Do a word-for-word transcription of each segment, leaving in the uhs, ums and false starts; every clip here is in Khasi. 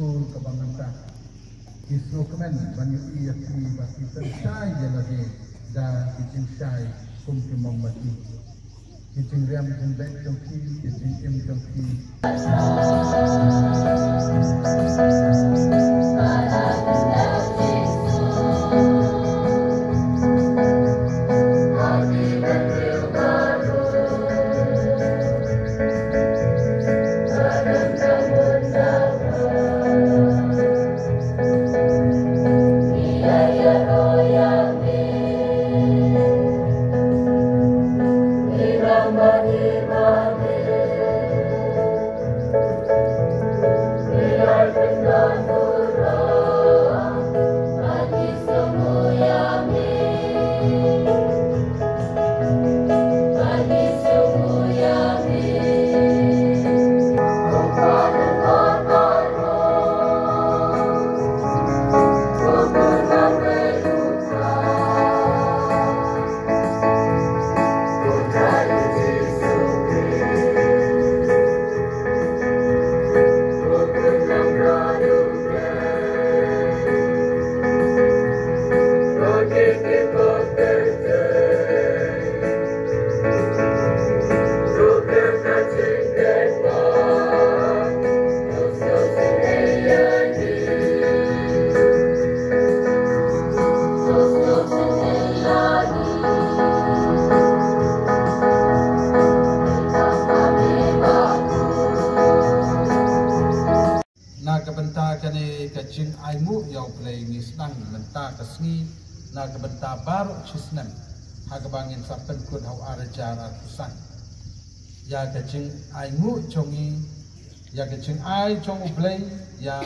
Kaba mynta ki sngewkmen ban ïohi ïa phi ba phi pynshai ïa lade da ki jingshai kum ki mombati, ki jingriam jingbeit jong phi, ki jingim jong phi. Na ka bynta kane ka jingainguh ïa U Blei ngi sdang mynta ka sngi na ka bynta baroh shisnem ha kaba ngin sa pynkut ha u ar hajar arphew san. Ïa ka jingainguh jong ngi, ïa ka jingai jong U Blei ïa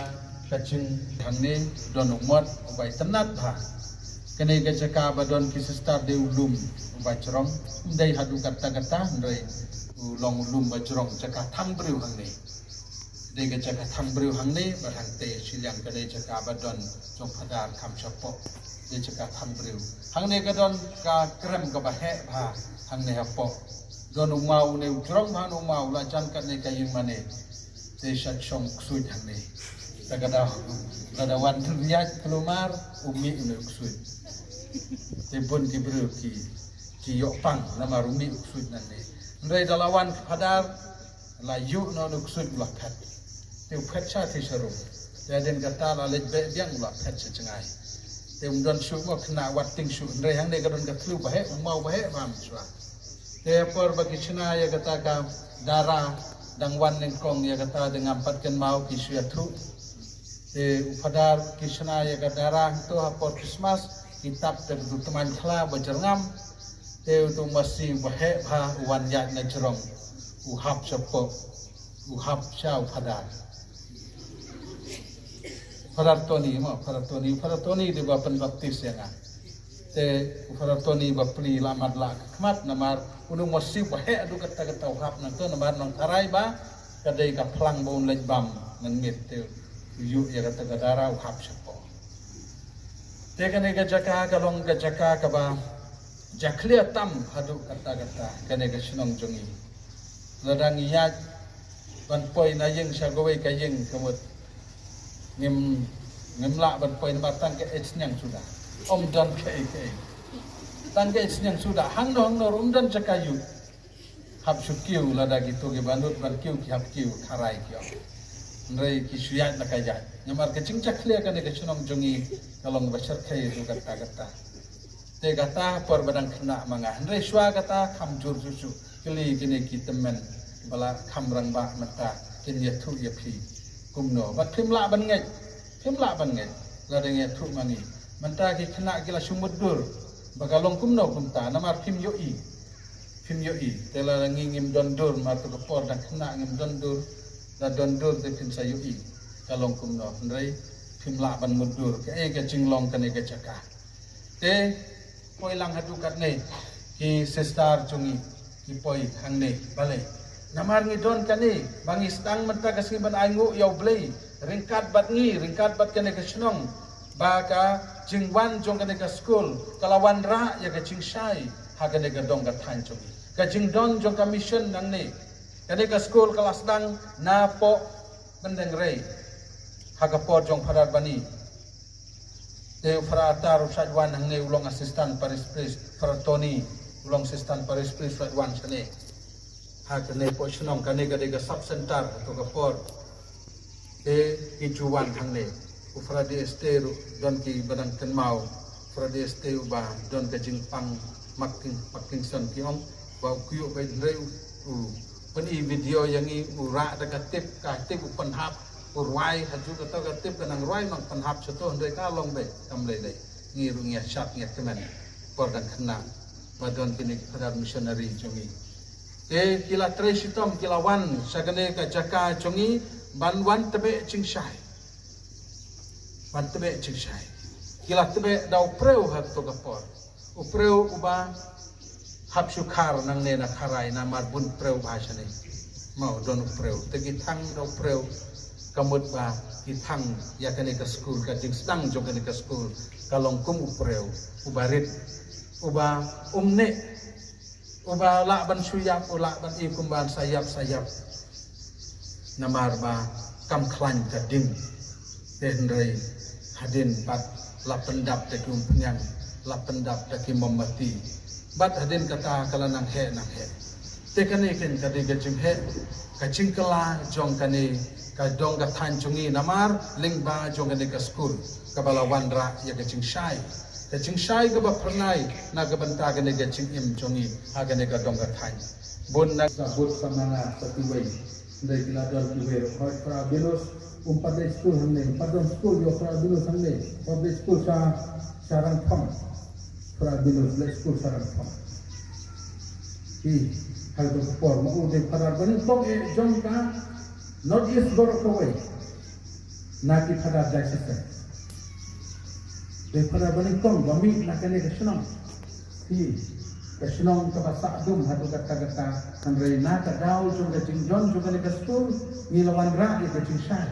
ka jing hangne don u mot uba itynnad bha. Kane ka jaka ba don ki sister dei u lum uba jrong, ym dei haduh katta katta, hynrei u long u lum ba jrong, jaka thang briew hangne. Dei ka jaka thang briew hangne bad hangtei shiliang ka dei jaka ba don jong Phadar kham shapoh. Dei jaka thang briew. Hangne ka don ka krem kaba heh bha hangne hapoh. Don u maw, une u jrong bha une u maw, la jan katne ka ïing mane. Te sha shong ksuid hangne. Te ka da, ka da wan riat kulmar u mih une u ksuid. Te bun ki briew ki, ki ïoh pang namar u mih u ksuid nangne. Hynrei da la wan Phadar, la ïuh noh une u ksuid u la phet. Te u phet sha te sha rum. Te hadien kata la leit beh biang u la phet sha jngai. Te um don shuh mo khynnah wat tieng shuh, hynrei hangne ka don ka thliew ba heh, u maw ba heh bha mynshuwa. Te ha por ba ki shna ïa kata ka dara, dang wan nyngkong ïa kata, dang ngam pat kynmaw, ki shu ïathuh. Te u Phadar ki shna ïa ka dara hangto ha por Christmas, ki tap te utu tymmen khla ba jyrngam. Te utu masi ba heh bha u wan ïaid na jrong, u hap shapoh, u hap sha u Phadar. Phadar Tony mo, Phadar Tony, Phadar Tony dei ba pynbaptis ïa nga. Te u Phadar Tony ba plie la mat la ka khmat namar une u masi ba heh haduh katta katta u hap nangto namar nongtharai ba ka dei ka phlang ba un leit bam ngan miet, te u ïuh ïa kata ka dara u hap shapoh. Te kane ka jaka ka long ka jaka kaba jakhlia tam haduh katta katta kane ka shnong jong ngi. Lada ngi ïaid ban poi na ïing sha kawei ka ïing ka mut ngim, ngim lah ban poi namar tang ka eit sniang suda. Ym don kaei kaei. Tang ka eit sniang suda. Hangno hangno ruh ym don jaka ïuh. Hap shu kiew, lada kito kiba nud ban kiew ki hap kiew, kharai ki ong. Hynrei ki shu ïaid na ka ïaid. Namar ka jingjakhlia kane ka shnong jong ngi ka long ba shyrkhei ruh katta katta. Te kata por ba dang khynnah ma nga. Hynrei shuwa kata kham jur shuh shuh. Kylli kine ki tymmen ba la kham rangbah mynta kin ïathuh ïa phi kumno. Bad phim lah ban ngeit. Phim lah ban ngeit. Lada ngi ïathuh ma ngi. Mynta ki khynnah ki la shu mutdur ba ka long kumno kumta namar phim ïohi. Phim ïohi. Te lada ngi ngim don dur, namar to ka por dang khynnah ngim don dur. Da don dur te phin sa ïohi ka long kumno. Hynrei phim lah ban mutdur kaei ka jinglong kane ka jaka. Te poi lang haduh katne ki sister jong ngi ki poi hangne balei? Namar ngi don kane ba ngi sdang mynta ka sngi ban ainguh ïa U Blei ryngkat bad ngi, ryngkat bad kane ka shnong, ba ka jingwan jong kane ka skul ka la wanrah ïa ka jingshai ha kane ka dong ka thaiñ jong ngi. Ka jingdon jong ka mission nangne, kane ka skul ka la sdang napoh Pyndengrei. Ha ka por jong Phadar Bani. Te u Phadar Atar u shait wan hangne u long assistant parish priest, Phadar Tony u long assistant parish priest, u shait wan shane. Ha kane poh shnong, kane ka dei ka sub center ha kato ka por. Te ki ju wan hangne. U Phadar Esther u don ki ba dang kynmaw. Phadar Esther u ba don ka jingpang mak king, mak king son ki ong. Ba u kyiuh ba hynrei u, u pyni video ïa ngi, u rah da ka tip, ka tip u pynhap, u rwai, ha ju kata ka tip ka nang rwai nang pynhap shato, hynrei ka long beit, kam lei lei. Ngi ruh ngi ïa shad ngi ïa kmen. Por dang khynnah ba don kine ki Phadar missionary jong ngi. Te ki la trei shitom, ki la wan sha kane ka jaka jong ngi ban wan tbeh jingshai. Ban tbeh jingshai. Ki la tbeh da u briew ha kato ka por. U briew uba hap shu khar nangne na Kharai namar bun briew ba shane. Mo don u briew. Te ki thang da u briew ka mut ba ki thang ïa kane ka skul, ka jingsdang jong kane ka skul ka long kum u briew uba rit, uba um neh, uba lah ban shu ïap, u lah ban i kumba sa ïap sa ïap. Namar ba kam khlaiñ ka ding. Te hynrei hadien pat la pyndap da ki umphniang, la pyndap da ki mombati. Bad hadien kata ka la nang heh nang heh. Te kane ken ka dei ka jingheh, ka jingkylla jong kane ka dong ka thaiñ jong ngi namar lyngba jong kane ka skul kaba la wanrah ïa ka jingshai. Ka jingshai kaba phyrnai na ka bynta kane ka jingim jong ngi ha kane ka dong ka thaiñ. Bun na ka bud samana sa kiwei. Ndai ki la don kiwei ruh. Hoi Phra Binus, um pat dei skul hangne, um pat don skul ïa Phra Binus hangne. Pat dei skul sha, sha Rangthong. Phra Binus leh skul sha Rangthong. Ki, ha kato ka por ma u dei Phadar Banyngkong eh jong ka North East baroh kawei. Na ki Phadar diocesan. Dei Phadar Banyngkong ba mih na kane ka shnong. Ki, ka shnong kaba sah dum haduh katta katta, hynrei na ka daw jong ka jingdon jong kane ka skul, ngi la wanrah ïa ka jingshai.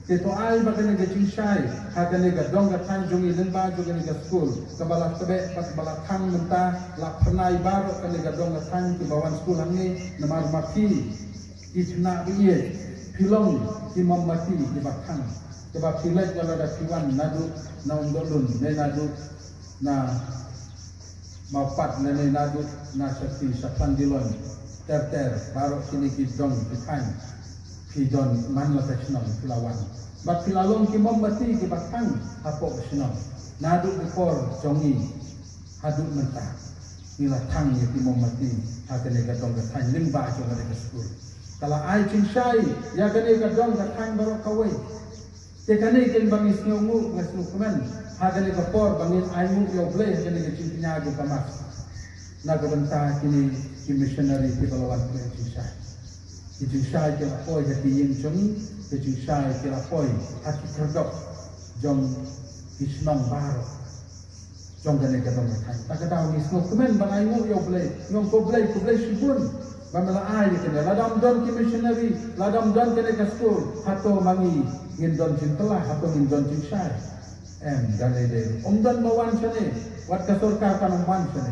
Te to ai ba kane ka jingshai ha kane ka dong ka thaiñ jong ngi lyngba jong kane ka skul kaba la tbeh bad ba la thang mynta, la phyrnai baroh kane ka dong ka thaiñ kiba wan skul hangne namar ma phi ki khynnah ba ïeit, phi long ki mombati kiba thang, kiba phi leit ïa lada phi wan naduh na Umdohlun ne naduh na Mawpat ne ne naduh na Shakti, Shaphandilon, ter ter baroh kine ki dong ki thaiñ. Phi don man la ka shnong phi la wan. Bad phi la long ki mombati kiba thang hapoh ka shnong. Naduh ka por jong ngi haduh mynta ngi la thang ïa ki mombati ha kane ka dong ka thaiñ lyngba jong kane ka skul. Ka la ai jingshai ïa kane ka dong ka thaiñ baroh kawei. Te kane ken ba ngi sngewnguh, ngi sngewkmen ha kane ka por ba ngin ainguh ïa U Blei ha kane ka jingkñia jong ka Mass. Na ka bynta kine ki missionary kiba la wan tbeh jingshai. Ki jingshai ki la poi ha ki ïing jong ngi, ki jingshai ki la poi ha ki khyrdop jong ki shnong baroh jong kane ka dong ka thaiñ. Ta ka daw ngi sngewkmen ban ainguh ïa U Blei, ngi ong ko Blei, ko Blei shibun ba me la ai ïa kane. Lada ym don ki missionary, lada ym don kane ka skul, hato ma ngi ngin don jingkylla, hato ngin don jingshai? Em, da lei dei. Ym don ba wan shane, wat ka sorkar kan ym wan shane.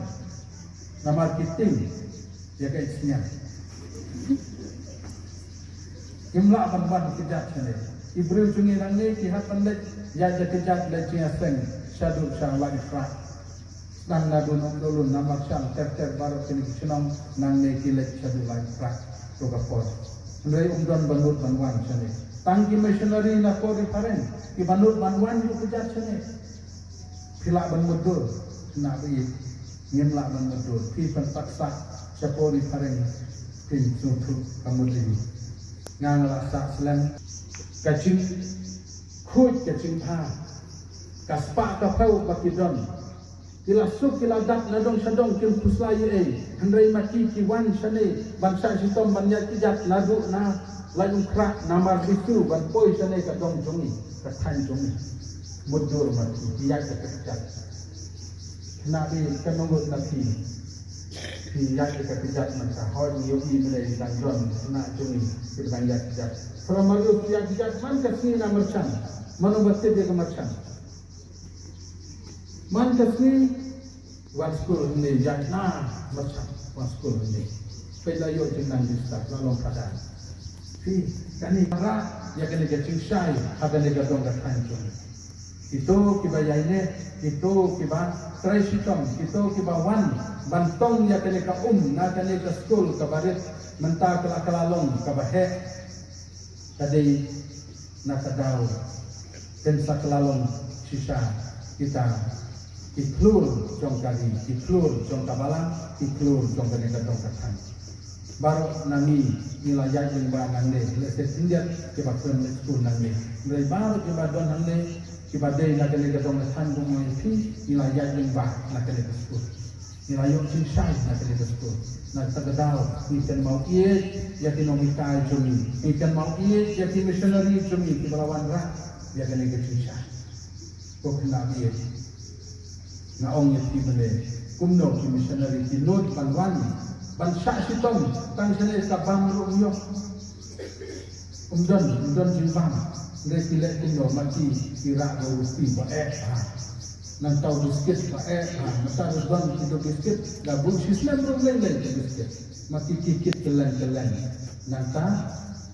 Namar ki tieng ïa ka isniang. Kim lah ban wan kjat shane. Ki briew jong ngi nangne ki hap ban leit ïaid da kjat leit jingïaseng shaduh sha Laitumkhrah. Sdang naduh Umdohlun, Namarsan, ter ter baroh kine ki shnong nangne ki leit shaduh Laitumkhrah. To ka por. Hynrei ym don ba nud ban wan shane. Tang ki missionary na por ri phareng kiba nud ban wan ïuh kjat shane. Phi lah ban mutdur, khynnah ba ïeit, ngim lah ban mutdur. Phi pynpait sah shapoh ri phareng, phin sngewthuh ka mut ïa ngi. Nga nga la sah slem ka jingkhuid ka jingbha, ka spah ka phew ba ki don. Ki la suk ki la dap na dong sha dong kim khuslai ei ei. Hynrei ma ki ki wan shane ban shah shitom ban ïaid kjat naduh na Laitumkhrah, Namar, Bisu ban poi shane ka dong jong ngi, ka thaiñ jong ngi. Mutdur ma ki, ki ïaid ka kjat. Khynnah ba ïeit, ka nongut na phi. Phi ïaid ka kjat mynta, hooid ngi ïohi mynta dang don khynnah jong ngi kiba dang ïaid kjat. Phi la mut phi ïaid kjat man ka sngi na Marchang. Mano ba tip ïa ka Marchang? Man ka sngi wan skul hangne, ïaid na Marchang wan skul hangne. Peit la ïoh jingnang dista, la long phadar. Phi, kane para ïa kane ka jingshai ha kane ka dong ka thaiñ jong ngi. Kito kiba ïaineh, kito kiba trei shitom, kito kiba wan ban tong ïa kane ka um na kane ka skul kaba rit, mynta ka la ka la long kaba heh. Ka dei na ka daw, kan sa ka la long shisha kita ki khlur jong ka ri, ki khlur jong ka balang, ki khlur jong kane ka dong ka thaiñ. Baroh na ngi ngi la ïaid lyngba nangne, lehse khyndiat kiba kren leh skul nangne. Hynrei baroh kiba don hangne, kiba dei na kane ka dong ka thaiñ, kumno ïa phi, ngi la ïaid lyngba na kane ka skul. Ngi la ïoh jingshai na kane ka skul. Na kata ka daw ngi kynmaw ïeit ïa ki nonghikai jong ngi. Ngi kynmaw ïeit ïa ki missionary jong ngi kiba la wanrah ïa kane ka jingshai. Ko khynnah ïeit, nga ong ïa phi mynne, kumno ki missionary ki nud ban wan ban shah shitom, tang shane ka bam ruh ym ïoh. Um don, um don jingbam. Hynrei ki leh kumno, ma ki, ki rah da u ruti ba eh bha. Nangta u biskit ba eh bha. Mynta ruh don ki da u biskit, la bun shisnem ruh lei lei ki biskit. Ma ki, ki kit kylleng kylleng. Nangta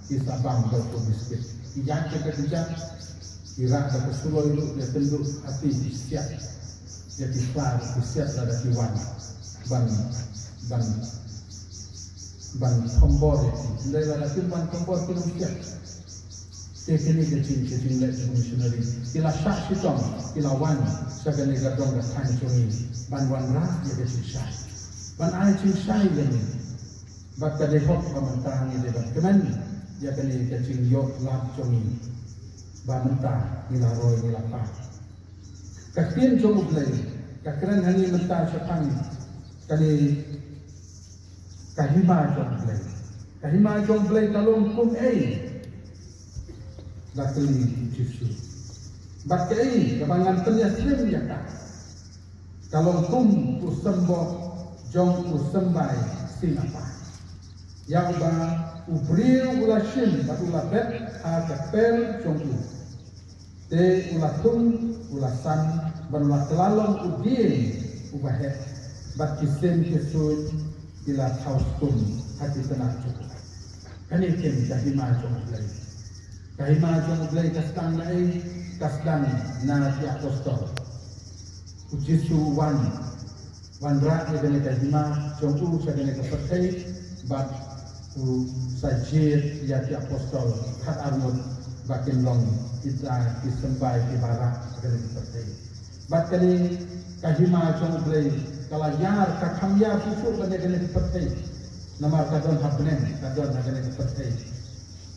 ki sa bam da u biskit. Ki ïaid da ka kjat, ki rah da ka suloi ruh, da ka kynduh hati ki siat. Ïa ki khlad ki siat lada ki wan ban, ban, ban thombor ïa ki. Hynrei lada kim wan thombor kim siat. Te kane ka jing, ka jingleh jong missionary. Ki la shah shitom, ki la wan sha kane ka dong ka thaiñ jong ngi ban wanrah ïa ka jingshai, ban ai jingshai ïa ngi. Bad ka dei hok ba mynta ngi dei ban kmen ïa kane ka jingïoh lad jong ngi, ba mynta ngi la roi, ngi la pah. Ka ktien jong U Blei ka kren ha ngi mynta shaphang kane ka hima jong U Blei. Ka hima jong U Blei ka long kumei? La kylli U Jisu. Bad kaei kaba ngan pynïasyriem ïa ka? Ka long kum u symbok jong u symbai sien apa, ïa uba u briew u la shim bad u la bet ha ka pel jong u. Te u la thung, u la san, bad u la kylla long u dieng uba heh, bad ki siem ki suiñ ki la thaw skum ha ki tnat jong u. Kane keiñ ka hima jong U Blei. Ka hima jong U Blei ka sdang na ei? Ka sdang na ki apostol. U Jisu u wan, wanrah ïa kane ka hima jong u sha kane ka pyrthei, bad u sa jied ïa ki apostol khatar ngut ba kin long kita ki symbai kiba rah ha kane ka pyrthei. Bad kane ka hima jong U Blei ka la ïar, ka kham ïar shuh shuh ban ïa kane ka pyrthei. Namar ka don ha bneng, ka don ha kane ka pyrthei.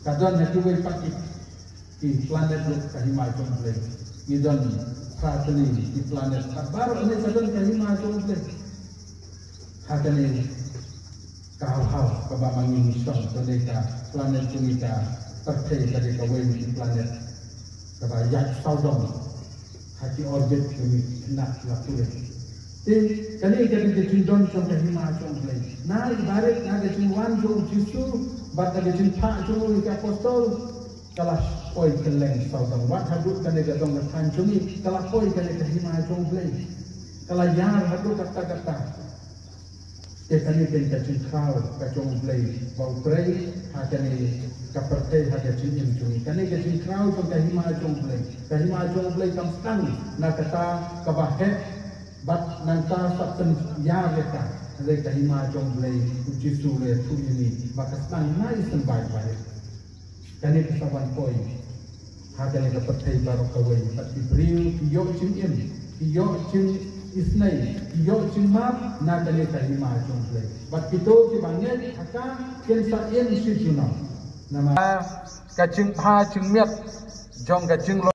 Ka don ha kiwei pat ki ki planet ruh ka hima jong U Blei. Ngi don phra tylli ki planet. Ka baroh ne ka don ka hima jong U Blei. Ha kane ka hawhaw kaba ma ngi ngi shong, ka dei ka planet jong ngi, ka pyrthei ka dei kawei na ki planet kaba ïaid sawdong ha ki orbit jong ngi, khynnah la pule. Te kane ka dei ka jingdon jong ka hima jong U Blei. Na i barit na ka jingwan jong U Jisu bad na ka jingphah jong u ïa ki apostol, ka la poi kylleng sawdong. Wat haduh kane ka dong ka thaiñ jong ngi ka la poi kane ka hima jong U Blei. Ka la ïar haduh katta katta. Te kane keiñ ka jingkhraw ka jong U Blei ba u trei ha kane ka pyrthei ha ka jingim jong ngi. Kane ka jingkhraw jong ka hima jong U Blei. Ka hima jong U Blei kam sdang na kata kaba heh bad nangta sa pynïar ïa ka. Hynrei ka hima jong U Blei, U Jisu u la ïathuh ïa ngi ba ka sdang na i symbai ba heh. Kane ka sa wan poi ha kane ka pyrthei baroh kawei, bad ki briew ki ïoh jingim, ki ïoh jingisynei, ki ïoh jingmap na kane ka hima jong U Blei. Bad kito kiba ngeit ha ka kin sa im shi junom. Namar ka jingbha jingmiat jong ka jinglong